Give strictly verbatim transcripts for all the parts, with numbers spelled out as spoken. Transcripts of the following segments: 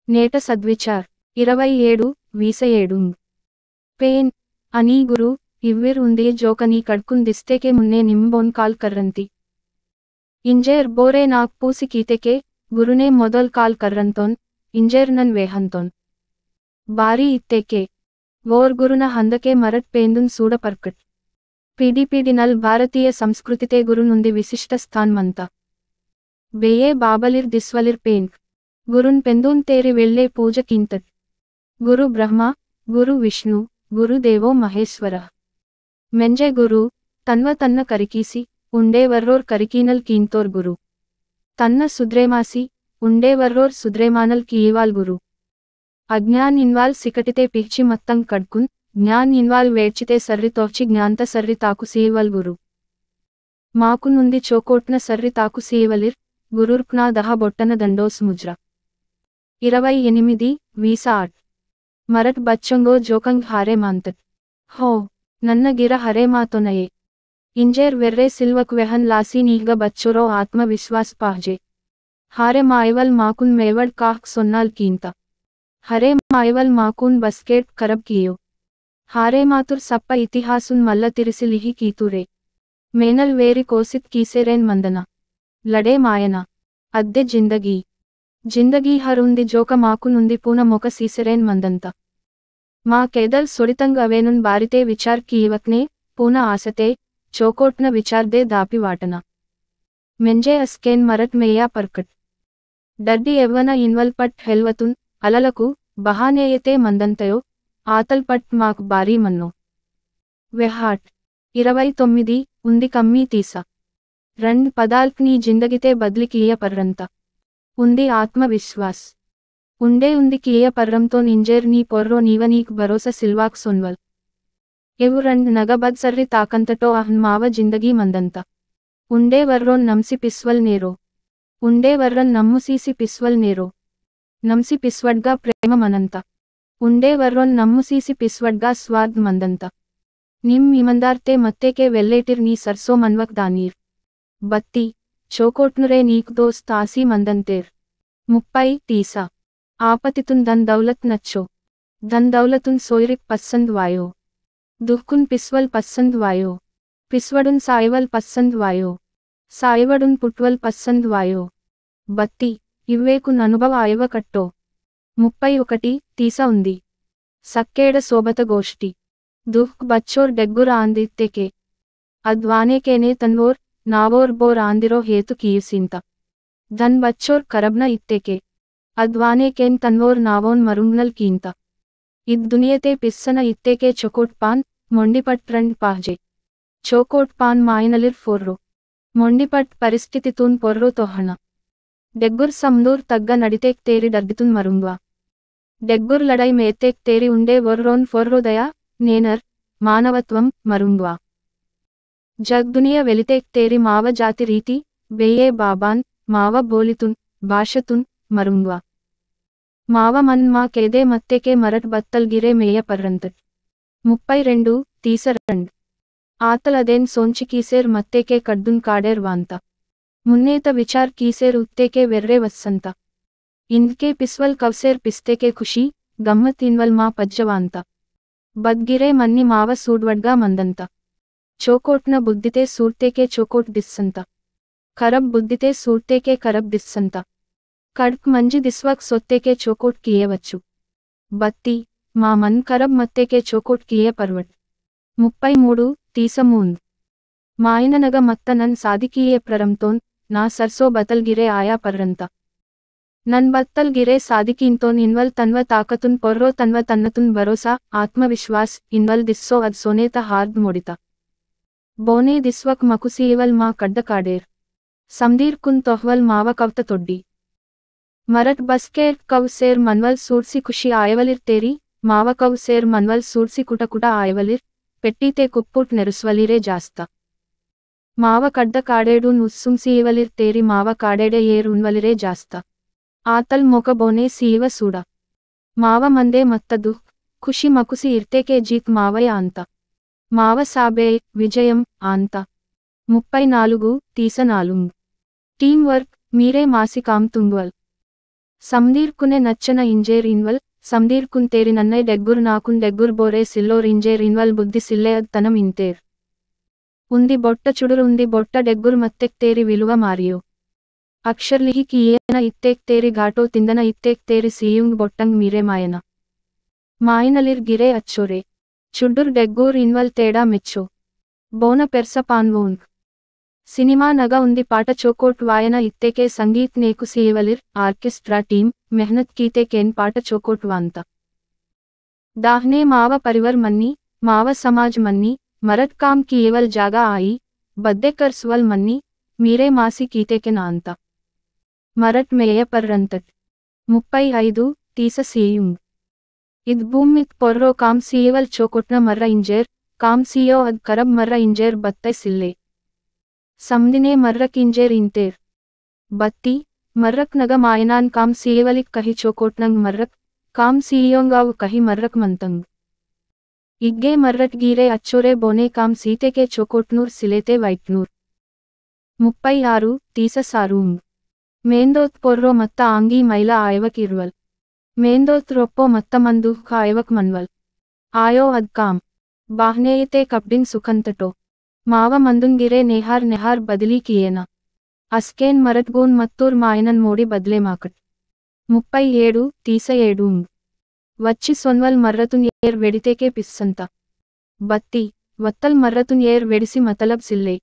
नेट सद्विचार। इरवै एडु, वीस एडुंग। पेन, अनी गुरु, इव्विर उंदे जोकनी कड़कुन दिस्ते के मुन्ने निम्बोन काल कर्रंती। इंजेर बोरे नाक पूसी कीते के, गुरुने मोदल काल कर्रंतोन, इंजेर नन वेहंतोन। बारी इत्ते के, वोर गुरुन हंदके मरट पेंदुन सूड पर्कट। पीडी पीडी नल भारतीय संस्कृतिते गुरुनुंदी विशिष्ट स्थान मंता। बेये बाबलिर दिस्वलिर पेंक। गुरुन पेंदुन तेरी वेल्ले पूज कींतट। गुरु ब्रह्मा, गुरु विष्णु, गुरु देवो महेश्वर। मेंजे गुरु, तन्व तन्न करिकीसी, उंडे वर्रोर करिकीनल कींतोर गुरु। तन्न सुद्रेमासी, उंडे वर्रोर सुद्रेमानल कीवाल गुरु। अज्ञान इन्वाल सिकटिते पिहची मत्तंग कड़कुन, ज्ञान इन्वाल वेड़चिते सर्री तोहची ज्ञानत सर्री ताकु सीवल गुरु। माकुन उंदी चोकोटन सर्री ताकु सीवलिर, गुरुर्पना दहा बोट्टन दंडोस मुज्रा। इरवै एनिमिदी, वीस आठ। मरट बच्चोंगो जोकंग हारे मांतट। हो, नन्न गिर हरे मातोनये। इंजेर वेर्रे सिल्वक वेहन लासी नीहग बच्चोरो आत्मविश्वास पाहजे। हारे मायवल माकुन मेवड काहक सोन्नाल कींता। हरे मायवल माकुन बस्केट करब कियो। हारे मातुर सप्पा इतिहासुन मल्ल तिरिसि लिहि कीतुरे। मेनल वेरि कोसित कीसेरेन मंदना। लडे मायना। अद्दे जिंदगी। जिंदगी हर उंदि जोक माकुन उंदि पून मोक सीसेरेन मंदंत। मा केदल सोडितंग अवेनुन बारिते विचार कीवकने, पून आसते, चोकोटन विचार दे दापि वाटना। मेंजे अस्केन मरट मेया परकट। डड्डी एव्वन इन्वल पट हेल्वतुन, अललकु, बहानेयते मंदंतयो, आतल पट माक बारी मन्नो। वेहाट। इरवै तोम्मिदी, उंदी कम्मी तीसा। रंड पदाल्क नी जिंदगिते बदली कीय पर्रंत। उंदी आत्मविश्वास। उंडे उंदी कीय पर्रंतोन इंजेर नी पोर्रो नीवनीक भरोसा सिल्वाक सोन्वल। एवु रंड नग बद सर्री ताकंतटो अहन माव जिंदगी मंदंत। उंडे वर्रोन नमसी पिस्वल नेरो। उंडे वर्रन नम्मुसीसी पिस्वल नेरो। नमसी पिस्वडगा प्रेम मनंत। उंडे वर्रोन नम्मुसीसी पिस्वडगा स्वार्थ मंदंत। निम ईमंदारते मत्ते के वेल्लेटिर नी सरसो मनवक दानीर। बत्ती, चोकोटनुरे नीक दोस्त आसी मंदंतेर। मुप्पई, तीसा। आपतितुन धन दौलत नच्चो। धन दौलतुन सोयरिक पसंद वायो। दुखकुन पिस्वल पसंद वायो। पिस्वडुन सायवल पसंद वायो। सायवडुन पुट्वल पसंद वायो। बत्ती, इव्वेकुन अनुभव आयव कट्टो। मुप्पई ओकटी, तीसा उंदी। सक्केड सोबत गोष्टी। दुख बच्चोर डेग्गुर आंदित्तेके। अद्वानेकेने तन्वोर, नावोर बोर आंदिरो हेतु कीयुसिंत। धन बच्चोर करबन इत्तेके। अद्वानेकेन तन्वोर नावोन मरुंगनल कींत। इद दुनियते पिस्सन इत्तेके चोकोट पान, मोंडिपट रंड पाहजे। चोकोट पान मायनलिर फोर्रो। मोंडिपट परिस्थितितुन पोर्रो तोहना। डेग्गुर समदूर तग्ग नडितेक तेरी डर्गितुन मरुंग्वा। डेग्गुर लड़ाई मेतेक तेरी उंडे वोर्रोन फोर्रो दया, नेनर, मानवत्वम, मरुंग्वा। जग दुनिया वेलितेक तेरी माव जाति रीति, बेये बाबान, माव बोलितुन, भाषतुन, मरुंग्वा। माव मन मा केदे मत्तेके मरट बत्तल गिरे मेय पर्रंतट। मुप्पई रेंडु, तीस रंड। आतल अदेन सोंचि कीसेर मत्तेके कड्डुन काडेर वांत। मुन्नेत विचार कीसेर उत्तेके वेर्रे वस्संत। इंदके पिस्वल कवसेर पिस्तेके खुशी, गम्मत इन्वल मा पज्जवांत। बद्गिरे मन्नि माव सूडवड्गा मंदंत। चोकोटन बुद्धिते सूडतेके चोकोट दिस्संत। करब बुद्धिते सूडतेके करब दिस्संत। कड़क मंजि दिस्वक सोत्तेके चोकोट किये वच्चु। बत्ती, मा मन करब मत्तेके चोकोट किये पर्वट। मुप्पई मूडु, तीस मूंद। मायननग मत्त नन सादिकीये प्ररमतोन, ना सरसो बतल गिरे आया पर्रंत। नन बत्तल गिरे सादिकींतोन इन्वल तन्व ताकतुन पोर्रो तन्व तन्नतुन भरोसा, आत्मविश्वास, इन्वल दिस्सो अद सोनेत हार्द मोडित। बोने दिस्वक मकुसीवल मा कड्ड काडेर। समदीर कुन तोहवल माव कवत तोड्डी। मरट बस्केट कवसेर मनवल सूडसी खुशी आयवलिर तेरी, माव कवसेर मनवल सूडसी कुट कुट आयवलिर, पेट्टीते कुप्पुट नेरुसवलिरे जास्त। माव कड्ड काडेडुन उत्सुम सीवलिर तेरी माव काडेडे येर उन्वलिरे जास्त। आतल मोक बोने सीव सूडा। माव मंदे मत्त दुख, खुशी मकुसी इर्तेके जीत मावय आंत। माव साबे, विजयम, आंत। मुप्पई नालुगु, तीस नालुंग। Team work, मीरे मासी काम तुंगवल। समदीरकुने नच्चन इंजेर इन्वल, समदीरकुन तेरी नन्नै डेग्गुर नाकुन डेग्गुर बोरे सिल्लोर इंजेर इन्वल बुद्धि सिल्ले अद तनम इंतेर। उन्दी बोट्ट चुडुर उन्दी बोट्ट डेग्गुर मत्तेक तेरी विलुव मारियो। अक्षर लिहि कियेन इत्तेक तेरी घाटो तिंदन इत्तेक तेरी सीयुंग बोट्टंग मीरे मायन। मायनलिर गिरे अच्छोरे। चुड्डुर डेग्गुर इन्वल तेडा मेच्चो। बोन पेर्स पान्वोंग। सिनेमा नगा उन्दी पाट चोकोट वायन इत्तेके संगीत नेकु सीयवलिर, orchestra team, मेहनत कीतेकेन पाट चोकोट वान्ता। दाहने माव परिवर मन्नी, माव समाज मन्नी, मरट काम कीयवल जागा आई, बद्दे कर्सवल मन्नी, मीरे मासी कीतेकेन आन्ता। मरट मेय पर्रंतट। मुप्पै ऐदु, तीस सीयुंग। इद भूमित पोर्रो काम सीयवल चोकोटन मर्र इंजेर, काम सीयो अद करब मर्र इंजेर बत्तै सिल्ले। समदिने मर्रक इंजेर इंतेर। बत्ती, मर्रक नग मायनान काम सीयवलिक कही चोकोटनंग मर्रक, काम सीयोंग अव कही मर्रक मंतंग। इग्गे मर्रट गीरे अच्छोरे बोने काम सीतेके चोकोटनूर सिलेते वाइटनूर। मुप्पै आरु, तीस सारूंग। मेंदोत पोर्रो मत्त आंगी मैला आयवक इर्वल। मेंदोत रोप्पो मत्त मंदुख आयवक मन्वल। आयो अद काम। बाहने इते कपडिन सुखंतटो। माव मंदुंगिरे नेहार नेहार बदली कियेना। अस्केन मरटगून मत्तूर मायनन मोडी बदले माकट। मुप्पै एडु, तीस एडूंग। वच्ची सोन्वल मर्रतुन एर वेडितेके पिस्संता। बत्ती, वत्तल मर्रतुन एर वेडिसी मतलब सिल्ले।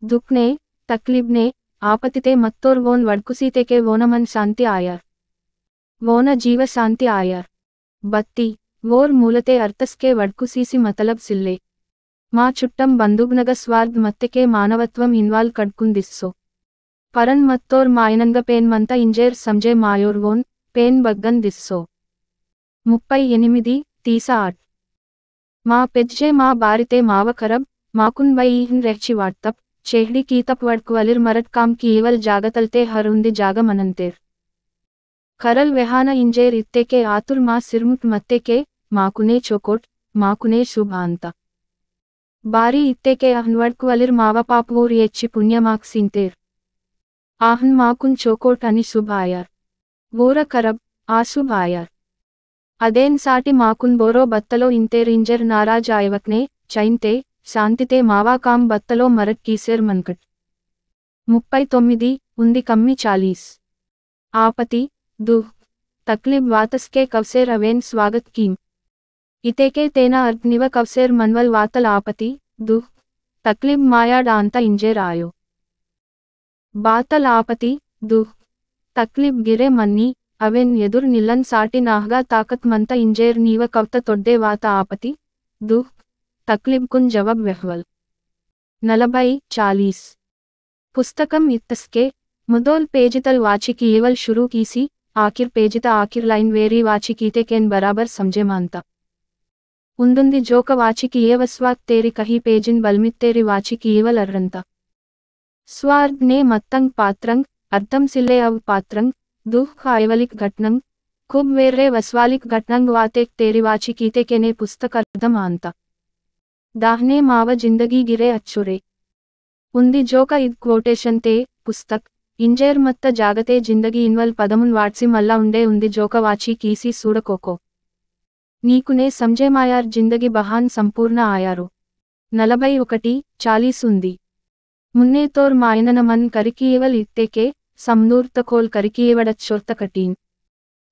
दुखने, तकलीबने, आपतिते मत्तोर वोन वडकुसीतेके वोन मन शांति आयर। वोन जीव शांति आयर। बत्ती, वोर मूलते अर्थसके वडकुसीसी मतलब सिल्ले। मा चुट्टम बंदुगनग स्वार्थ मत्तेके मानवत्वम इन्वाल कड़कुन दिस्सो। परन मत्तोर मायनंग पेन मंता इंजेर समझे मायोर वोन, पेन बग्गन दिस्सो। मुप्पै एनिमिदी, तीस आठ। मा पेज्जे मा बारिते माव करब, माकुन वै ईहन रहची वाटतप, चेहड़ी कीतप वड़कवलिर मरट काम कीवल जागतलते हर उन्दी जाग मनंतेर। करल वेहाना इंजेर इत्तेके आतुर मा सिरमुट मत्तेके, माकुने चोकोट, माकुने शुभ आंता। बारी इत्तेके अहन वड़कवलिर मावा पाप वोर येच्ची पुण्य माक सींतेर। आहन माकुन चोकोट अनि शुभ आयार। वोर करब, अशुभ आयार। अदेन साटी माकुन बोरो बत्तलो इंतेर इंजेर नाराज आयवकने, चैनते, शांतिते मावा काम बत्तलो मरट कीसेर मनकट। मुप्पै तोम्मिदी, उन्दी कम्मी चालीस। आपति, दुख, तकलीब वातसके कवसेर अवेन स्वागत कीम। इतेके तेना अर्थ निव कवसेर मनवल वातल आपति, दुख, तकलीब मायाड आंता इंजेर आयो। बातल आपति, दुख, तकलीब गिरे मन्नी, अवेन एदुर निलन साटी नाहगा ताकत मंता इंजेर नीव कवत तोड्डे वात आपति, दुख, तकलीब कुन जवाब वेहवल। नलबई, चालीस। पुस्तकम इत्तसके, मुदोल पेजितल वाची कीवल शुरू कीसी, आखिर पेजित आखिर line वेरी वाची कीतेकेन बराबर समझे मानता। उन्दुन्दी जोक वाची कीयवस्वात तेरी कही पेजिन बलमित तेरी वाची कीवल अर्रंता। स्वार्थ ने मत्तंग पात्रंग, अर्थम सिल्ले अव पात्रंग, दुख आयवलिक घटनंग, खूब वेर्रे वस्वालिक घटनंग वातेक तेरी वाची कीतेकेने पुस्तक अर्धम आंता। दाहने माव जिंदगी गिरे अच्छुरे। उन्दी जोका इद quotation ते, पुस्तक, इंजेर मत्त जागते जिंदगी इन्वल पदमुन वाटसी मल्ला उंडे उन्दी जोका वाची कीसी सूडकोको। नीकुने समझे मायार जिंदगी बहान संपूर्ण आयारो। नलबई उकटी, चालीस उन्दी। मुन्ने तोर मायनन मन करिकीवल इत्तेके, समनूर्त कोल करिकीवडच्चोर्त कटीन।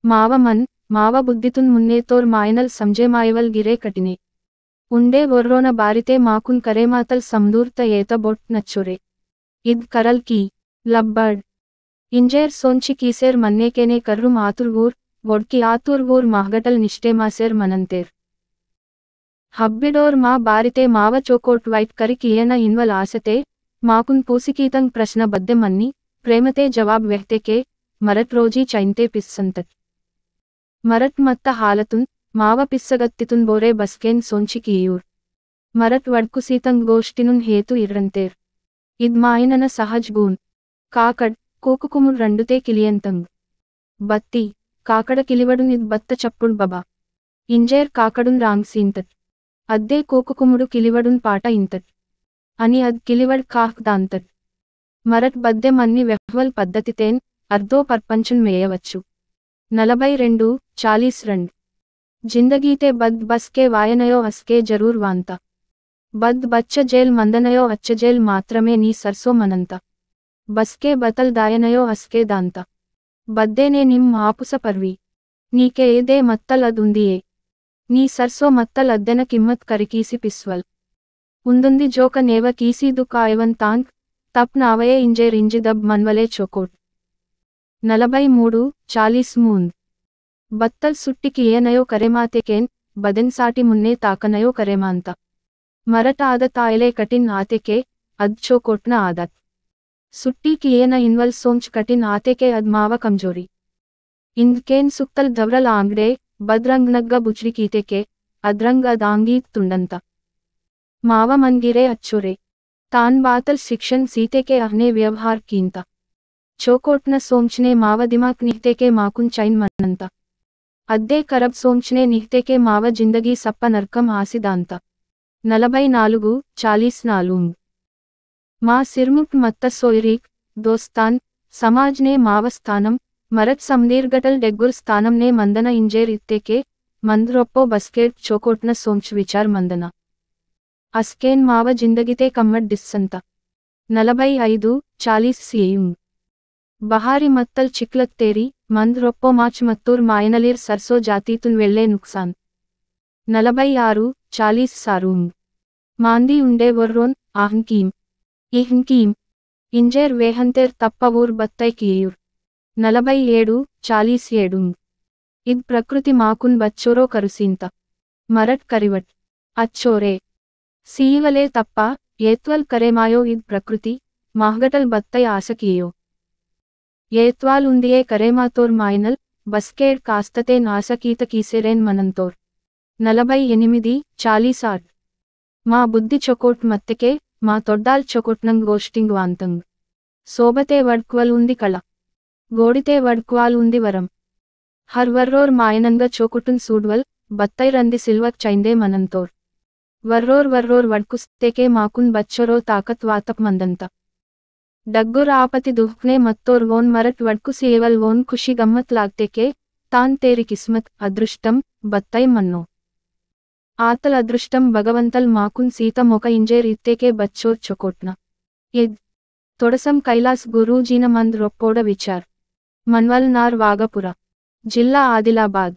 माव मन, माव बुद्धितुन मुन्ने तोर मायनल समझे मायवल गिरे कटिने। उंडे वोर्रोन बारिते माकुन करेमातल समदूर्त येत बोट नच्चोरे। इद करल की, लब्बड। इंजेर सोंची कीसेर मन्नेकेने कर्रुम आतुर वूर, वोड़की आतुर वूर महगटल निष्ठे मासेर मनंतेर। हब्बिडोर मा बारिते माव चोकोट वाइट करी कियेन इन्वल आसते, माकुन पूसिकीतंग प्रश्न बद्दे मन्नी, प्रेमते जवाब वेहते के, मरट रोजी चैनते पिस्संतट। मरट मत्त हालतुन, माव पिस्सगत्तितुन बोरे बस्केन सोंची कियूर। मरट वडकुसीतंग गोष्टिनुन हेतु इर्रंतेर। इद मायनन सहज गुण। काकड, कोकुकुमुर रंडुते किलियंतंग। बत्ती, काकड किलिवडुन इद बत्त चप्पुड बबा। इंजेर काकडुन रांग सींतट। अद्दे कोकुकुमुडु किलिवडुन पाटा इंतट। अनि अद किलिवड काख दांतट। मरट बद्दे मन्नी वेहवल पद्धतितेन अर्दो पर्पंचुन मेयवच्चु। नलबई रेंडु, चालीस रंड। जिंदगीते बद बसके वायनयो असके जरूर वांता। बद बच्च जेल मंदनयो अच्छ जेल मात्रमे नी सरसो मनंता। बसके बतल दायनयो असके दांता। बद्देने निम आपुस पर्वी। नीके एदे मत्तल अद उंदिये। नी सरसो मत्तल अद्देन किम्मत करिकीसी पिस्वल। उंदुंदी जोक नेव कीसी दुकायवन तांक, तप नावये इंजे रिंजी दब मनवले चोकोट। नलबई मूडु, चालीस मूंद। बत्तल सुट्टी किये नयो करेमाते केन, बदन साटी मुन्ने ताक नयो करेमांता। मरट आदत आयले कठिन आते के, अद चोकोटना आदत। सुट्टी किये न इनवल सोंच कठिन आते के अद मावा कमजोरी। इंद केन सुक्तल धवरल आंगड़े, बदरंग नग्गा बुचरी कीते के, अदरंग अद आंगीत तुंडंता। मावा मनगिरे अच्छोरे। तान बातल शिक्षण सीते के अहने व्यवहार कींता। चोकोटन सोंचने मावा दिमाग निहते के माकुन चैन मनंता। अद्दे करब सोंचने निहते के मावा जिंदगी सप्पा नरकम आसिदांता। नलबई नालुगु, चालीस नालुंग। मा सिरमुट मत्त सोयरीक, दोस्तान, समाज ने माव स्थानम, मरत समदीर्घटल डेग्गुर स्थानम ने मंदन इंजेर इत्ते के, मंद रोप्पो बस्केट चोकोटन सोंच विचार मंदन। अस्केन माव जिंदगीते कम्मट डिस्संत। नलबई ऐदु, चालीस सीयुंग। बहारी मत्तल चिक्लत तेरी, मंद रोप्पो माच मत्तूर मायनलीर सरसो जातीतुन वेल्ले नुकसान। नलबई आरु, चालीस सारुंग। मांदी उंडे वर्रोन, आहंकीम। इहंकीम। इंजेर वेहंतेर तप्पा ऊर बत्तै कियुर। नलबई एडु, चालीस एडुंग। इद प्रकृति माकुन बच्चोरो करुसींत। मरट करिवट। अच्छोरे। सीवले तप्पा, येत्वल करेमायो इद प्रकृति, माहगटल बत्तै आसकियो। येत्वाल उंदिये करेमातोर मायनल, बस्केड कास्तते नासकीत कीसेरेन मनंतोर। नलबई एनिमिदी, चालीस आठ। मा बुद्धि चोकोट मत्तेके, मा तोड्डाल चोकोटनंग गोष्टिंग वांतंग। सोबते वड्क्वल उंदी कला। गोडिते वड्क्वाल उंदी वरम। हर वर्रोर मायनंग चोकोटुन सूडवल, बत्तै रंदी सिल्वक चैंदे मनंतोर। वर्रोर वर्रोर वड्कुस्तेके माकुन बच्चोरो ताकत वातप मंदंत। डग्गुर आपति दुखने मत्तोर वोन मरट वडकु सेवल वोन खुशी गम्मत लागते के, तान तेरी किस्मत, अदृष्टम, बत्तई मन्नो। आतल अदृष्टम भगवंतल माकुन सीता मोका इंजेर इत्ते के बच्चोर चोकोटना। इद। तोड़सम कैलास गुरूजीन मंद रोप्पोड विचार। मनवल नार वागपुरा। जिल्ला आदिलाबाद।